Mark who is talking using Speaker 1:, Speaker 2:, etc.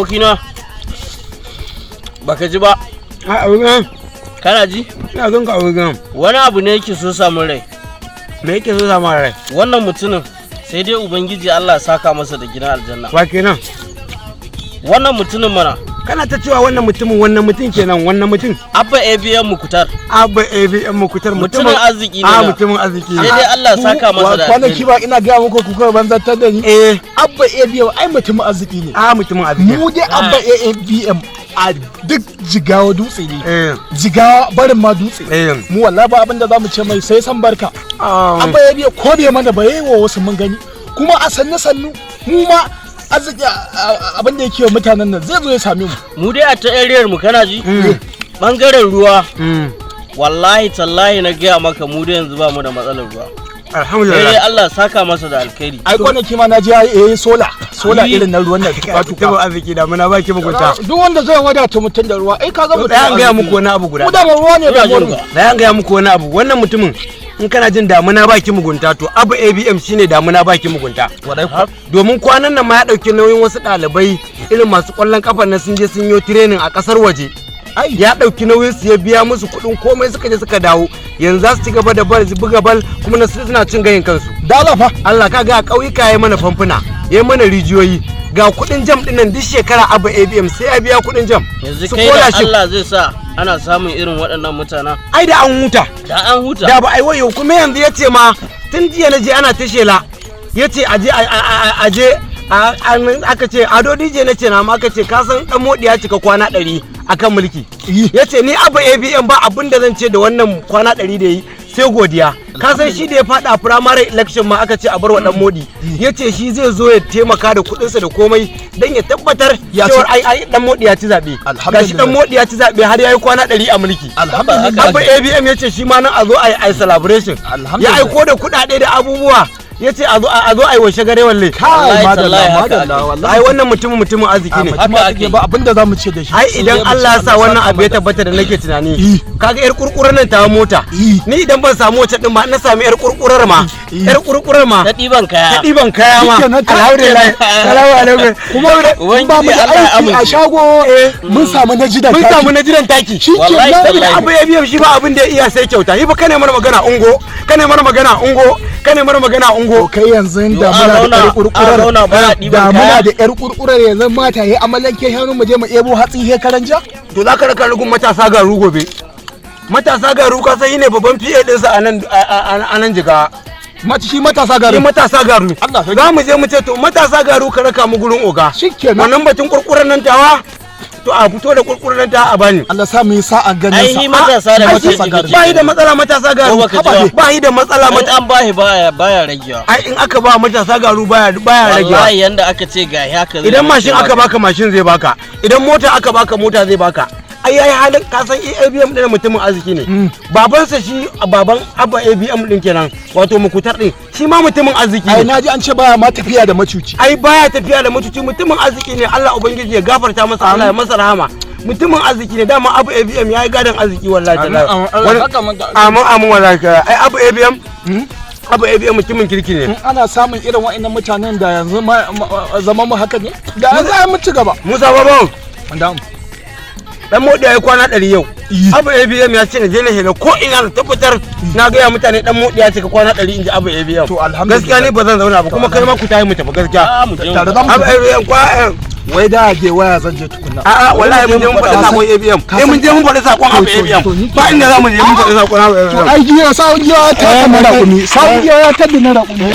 Speaker 1: Abokina, baka ji ba?
Speaker 2: A abokin.
Speaker 1: Kana ji?
Speaker 2: Ina son ka, abokin.
Speaker 1: Wani abu ne yake so samun rai.
Speaker 2: Me yake so samun rai?
Speaker 1: Wannan mutumin, sai dai Ubangiji Allah ya saka masa da gidan aljanna.
Speaker 2: Wa kenan?
Speaker 1: Wannan mutumin mana.
Speaker 2: Kana ta cewa wannan mutumin, wannan mutum kenan, wannan mutum.
Speaker 1: Abba ABM Mukutar.
Speaker 2: Abba ABM Mukutar.
Speaker 1: Mutumin arziki ne.
Speaker 2: A, mutumin arziki ne.
Speaker 1: Sai dai Allah ya saka masa da
Speaker 3: Kwanaki ba ina gaya muku, kuka banzantar da ni.
Speaker 2: Eh.
Speaker 3: Abba ABM ai mutumin arziki ne.
Speaker 2: A, mutumin arziki.
Speaker 3: Mu dai Abba ABM a duk Jigawa Dutse ne.
Speaker 2: Eh.
Speaker 3: Jigawa, barin ma Dutse.
Speaker 2: Eh.
Speaker 3: Mu wallahi ba abin da zamu ce mai sai san barka. Abba ABM ko bai mana ba, yayi wa wasu mun gani. Kuma a sannu sannu mu ma arziki, abin da yake wa mutanen nan zai zo ya same mu.
Speaker 1: Mu dai a ta area mu, kana ji? Bangaren ruwa. Wallahi tallahi na gaya maka, mu dai yanzu ba mu da matsalar ruwa. Sai dai
Speaker 2: Alhamdulillah.
Speaker 1: Allah saka masa da alkhairi.
Speaker 3: Ai kwanaki ma na je yayi solar, solar irin na ruwan nan tuka
Speaker 2: Mutumin
Speaker 3: tuka.
Speaker 2: arziki, da muna baki mugunta.
Speaker 3: Duk wanda zai wadata mutum da ruwa, ai ka ga
Speaker 2: To,
Speaker 3: mutum.
Speaker 2: tsaya an gaya muku wani abu guda.
Speaker 3: Mu da ruwa ne da
Speaker 1: Ina jin
Speaker 3: mu.
Speaker 1: ka.
Speaker 2: Tsaya an gaya muku wani abu. Wannan mutumin, in kana jin damuna baki mugunta, to Abu ABM shine damuna baki mugunta. Domin kwanan nan ma ya ɗauki nauyin wasu ɗalibai irin masu ƙwallon ƙafa na, sun je sun yi training a ƙasar waje.
Speaker 3: Ai.
Speaker 2: Ya ɗauki nauyin su, ya biya musu kuɗin komai, suka je suka dawo. Yanzu za su ci gaba da bal, buga bal, kuma na suna cin gayin kansu.
Speaker 3: Dala fa.
Speaker 2: Allah, ka ga a ƙauyuka ya mana famfuna, ya mana rijiyoyi, ga kuɗin JAMB ɗin nan, duk shekara Abu ABM sai ya biya kuɗin JAMB.
Speaker 1: Yanzu
Speaker 2: Su
Speaker 1: kai da
Speaker 2: scholarship.
Speaker 1: Allah zai sa ana samun irin waɗannan mutanen.
Speaker 2: Ai da an huta.
Speaker 1: Da an huta.
Speaker 2: Da ba ai wayo. Kuma yanzu ya ce ma, tun jiya na je ana ta shela, ya ce aje aje aka ce Ado DJ, na ce na ma, aka ce ka san dan modi ya cika kwana 100 akan mulki. Ya ce ni Abu ABM ba abin da zan ce da wannan kwana 100 da yi sai godiya. Ka san shi da ya fada primary election ma, aka ce a bar wa dan modi, ya ce shi zai zo ya taimaka da kudinsa da komai don ya tabbatar
Speaker 3: Ya ci.
Speaker 2: cewar ai dan modi ya ci zabe. Gashi dan modi ya ci zabe har yayi kwana 100 a mulki.
Speaker 3: Alhamdulillah.
Speaker 2: Abba ABM ya ce shi ma nan a zo a yi celebration. Ya
Speaker 3: Alhamdulillah.
Speaker 2: aiko da kuɗaɗe da abubuwa, ya ce a zo a yi washe gare walle.
Speaker 3: Kai.
Speaker 1: Wallahi
Speaker 3: Madalla.
Speaker 1: tallahi haka
Speaker 3: Madalla
Speaker 1: ake.
Speaker 3: wallahi.
Speaker 2: Ai wannan mutumin mutumin arziki ne.
Speaker 3: Mutum
Speaker 1: Haka
Speaker 3: arziki,
Speaker 1: ake.
Speaker 3: ba abin da zamu ce da shi.
Speaker 2: Ai
Speaker 3: Sai
Speaker 2: idan
Speaker 3: dai mu ce
Speaker 2: Allah ya sa wannan
Speaker 3: saka
Speaker 2: abu ya
Speaker 3: mata.
Speaker 2: tabbata da nake tunani,
Speaker 3: Eh.
Speaker 2: kaga yar kurkurar nan ta mota,
Speaker 3: Eh.
Speaker 2: ni idan ban samu wacce din ba, na sami yar kurkurar ma,
Speaker 3: Eh.
Speaker 2: yar kurkurar ma
Speaker 1: Ta ɗiban
Speaker 2: ta
Speaker 1: kaya.
Speaker 2: ɗiban kaya ma.
Speaker 3: Shikenan,
Speaker 2: Alhamdulillah, salamu alaikum.
Speaker 3: Kuma in ba mu
Speaker 1: Ubangiji
Speaker 3: da
Speaker 1: Allah ya
Speaker 3: aiki a
Speaker 1: amince.
Speaker 3: shago, mun samu na jidan
Speaker 2: Mun
Speaker 3: taki.
Speaker 2: samu na jiran taki.
Speaker 1: Wallahi
Speaker 3: Shikenan.
Speaker 1: tallahi.
Speaker 2: Abu ya biya shi ba abin da ya iya sai kyauta. Yi fa kane mana magana ungo, kane mana magana ungo, kane mana magana ungo.
Speaker 3: To kai yanzu
Speaker 1: Yo,
Speaker 3: da
Speaker 1: a
Speaker 3: muna da
Speaker 1: zauna-
Speaker 3: yar kurkurar
Speaker 1: a zauna ba a ɗiban
Speaker 3: da muna
Speaker 1: kaya.
Speaker 3: da yar kurkurar yanzu, mata yayi amalan ke hannu, mu je mu ebo hatsi he karanja.
Speaker 2: To za ka raka rugun matasa garu gobe. Matasa garu, ka san ne babban PA ɗinsa a nan Jiga.
Speaker 3: Mata shi matasa
Speaker 2: Ni
Speaker 3: garin.
Speaker 2: matasa garu.
Speaker 3: Allah sarki.
Speaker 2: Za mu je mu ce to matasa garu, ka raka mu gurin oga.
Speaker 3: Shikenan.
Speaker 2: Wannan batun kurkuren nan tawa, to a fito da kurkuren nan tawa a bani.
Speaker 3: Allah sa mu yi sa'a ganin
Speaker 1: Ai
Speaker 3: sa.
Speaker 1: shi matasa da
Speaker 2: Ai,
Speaker 1: muke
Speaker 2: shi
Speaker 1: ji kake.
Speaker 2: ba yi da matsala matasa garu.
Speaker 1: Ko baka ji ba?
Speaker 2: Ba yi da matsala
Speaker 1: In
Speaker 2: mata.
Speaker 1: an bashi baya ragewa.
Speaker 2: Ai in aka ba matasa garu baya ragewa.
Speaker 1: Wallahi yanda aka ce ga haka zai
Speaker 2: Idan mashin aka
Speaker 1: baka.
Speaker 2: baka, mashin zai baka. Idan mota aka baka, mota zai baka. Ai yayi halin, ka san ABM din mutumin arziki ne. Babansa shi, baban Abba ABM din kenan, wato Mukutar din, shi ma mutumin arziki
Speaker 3: Ai
Speaker 2: ne.
Speaker 3: naji an ce baya ma tafiya da macuci.
Speaker 2: Ai baya tafiya da mutuci, mutumin arziki ne. Allah ubangiji ya gafarta masa, Allah ya masa rahama. Mutumin arziki ne dama Abu ABM, yayi gadon arziki wallahi tallahi.
Speaker 3: Amin, amin, Allah saka mata.
Speaker 2: Amin amin, wallahi. Ai Abu ABM, Abu ABM mutumin kirki ne.
Speaker 3: In ana samun irin wa'annan mutanen da yanzu zaman mu haka ne da yanzu ai mun ci gaba.
Speaker 2: Musa Babon.
Speaker 3: Wanda
Speaker 2: Dan modi ya yi kwana 100 yau.
Speaker 3: Yi.
Speaker 2: Abu ABM ya ce na je na hela ko ina na tabbatar na gaya mutane dan modi ya cika kwana 100, in ji Abu ABM.
Speaker 3: To, alhamdulillah.
Speaker 2: Gaskiya ne ba zan zauna ba, kuma kai ma ku tayi mu tafi gaskiya.
Speaker 1: A mu je mu
Speaker 3: Tare za mu
Speaker 2: Abu ABM kwa
Speaker 3: Wai da ge waya zan je tukunna.
Speaker 2: A'a wallahi mun je mun faɗi sakon ABM. Eh, mun je mun faɗi sakon Abu
Speaker 3: To, to,
Speaker 2: ABM.
Speaker 3: ni
Speaker 2: Ba inda za mu je, mun faɗi sakon Abu
Speaker 3: To
Speaker 2: ABM.
Speaker 3: ai giya sawun giya ta na raƙumi, sawun giya ya tabbi na raƙumi.